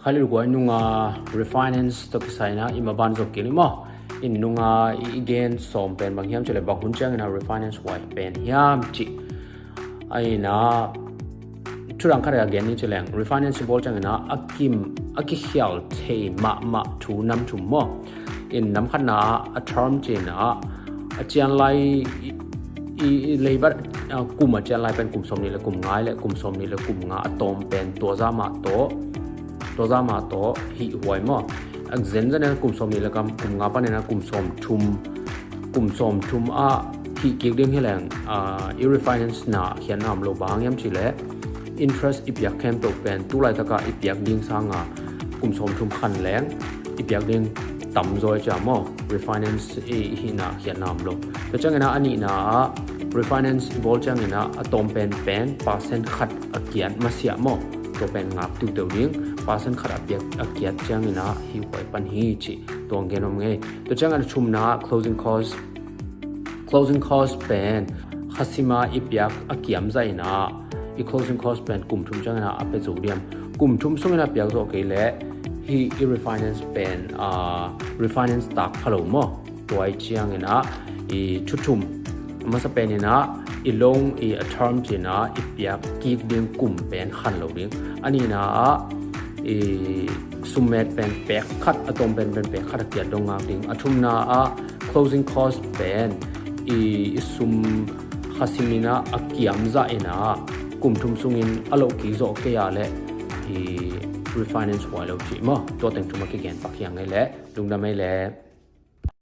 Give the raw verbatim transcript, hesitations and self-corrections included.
Khatlekhat nunga refinance tawh kisai-in ah i maban zong kik ni maw. In nunga i, i gen sawm pen bang hiam cih leh bang hun ciangin ah refinance huai pen hiam cih. Ahi-in ah thudang khat a gen ni ci leng refinance i bawl ciangin ah a kim, a kikhial thei mahmah thu nam thum maw. In nam khatna ah a term ci-in ah a cianlai i, i, i leibat, ah, kum a cianlai pen kum sawmnih le kum nga le kum sawmnih le kum nga a tawm pen tua zah mah tawh, tua zah mah tawh hih huai maw. A zenzen in kum sawmnih le kam, kum nga panin ah kum sawmthum, kum sawmthum ah hih kik ding hi leng, ah, i refinance na khiatna om lo, bang hiam cih leh interest i piak khempeuh pen tu laitak ah i piak ding sangin kum sawmthum khan leng i piak ding tamzaw hi ci a maw. Refinance i hihna khiatna om lo. Tua ciangin ah a nihna ah refinance i bawl ciangin ah a tawm pen pen percent khat a kiat masiah maw. Tua pen ngak tiuteu ding, percent khat a piak, a kiat ciangin ah hih huai pan hi cih tua gen om ngei. Tua ciangin a thumna ah closing cost, closing cost pen khasim a i piak a kiam zah in ah i closing cost pen kum thum ciangin ah a pia zo diam. Kum thum sungin a piak zawh kei leh hih i refinance pen, ah, refinance tak pha lo maw. Tua ahih ciangin ah i thu thum, a masa penin ah i loan i a term ci-in ah i piak kik ding kum pen khan lo ding. A nihna ah i summet pen pek khat, a tawm pen pen pek khat a kiat dong ngak ding. A thumna ah closing cost pen i, i sum khasim in ah a kiam zah in ah kum thum sungin a loh kik zawh kei a leh i refinance huai lo cih maw. Tua teng thum a kigen pak hi ing ei leh. Lungdam ei leh.